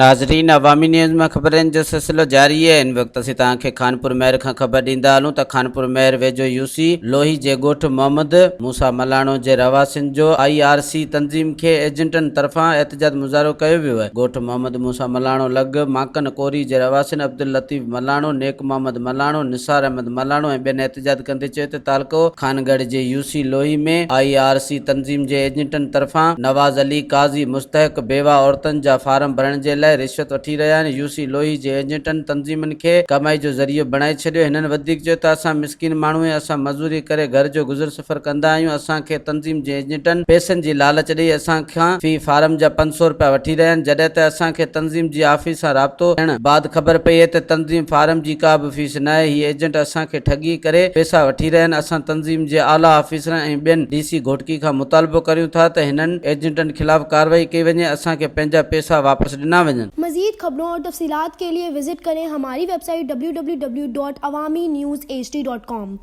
ناظرين عوامي نيوز ۾ خبرن جو سلسلو جاري آهي هن وقت اسين توهان کي خانپور مهر کان خبر ڏيندا هلون ته خانپور مهر ويجهو يو سي لوهي جي ڳوٺ محمد موسيٰ ملاڻو جي رهواسين جو I R C تنظيم کي ايجنٽن طرفان احتجاج مظاهرو ڪيو ويو آهي ڳوٺ محمد موسيٰ ملاڻو لڳ ماڪن ڪوري جي رهواسين عبداللطيف ملاڻو، نيڪ محمد ملاڻو، نثار احمد ملاڻو ۽ ٻين احتجاج ڪندي چيو ته تعلقو خانڳڙهه جي يو سي لوهي ۾ I R C تنظيم جي ايجنٽن طرفان نواز علي قاضي مستحق بيواهه عورتن جا فارم ڀرڻ جي لاء رشوت وٺي رهيا آهن، يو سي لوهي جي ايجنٽن تنظيمن کي ڪمائي جو ذريعو بڻائي ڇڏيو، هنن وڌيڪ چيو ته اسان مسڪين ماڻهو ۽ اسان مزوري ڪري گهر جو گذر سفر ڪندا آهيون، اسان کي تنظيم جي ايجنٽن پئسن جي لالچ ڏئي اسان کان في فارم جا 500 رپيا وٺي رهيا آهن، جڏهن ته اسان کي تنظيم جي آفيس سان رابطو ٿيڻ بعد خبر پئي آهي ته تنظيم فارم جي ڪا به فيس ناهي، هي ايجنٽ اسان کي ٺڳي ڪري پئسا وٺي رهيا آهن، اسان تنظيم جي اعليٰ آفيسرن ۽ ٻين ڊي سي گهوٽڪي کان مطالبو ڪريون ٿا ته هنن ايجنٽن خلاف ڪارروائي ڪئي وڃي اسان کي پنهنجا پئسا واپس ڏنا وڃن. مزيد خبرون اور تفصيلات کے لئے وزٽ ڪرين ھماري website W W W dot Awami news H D dot com.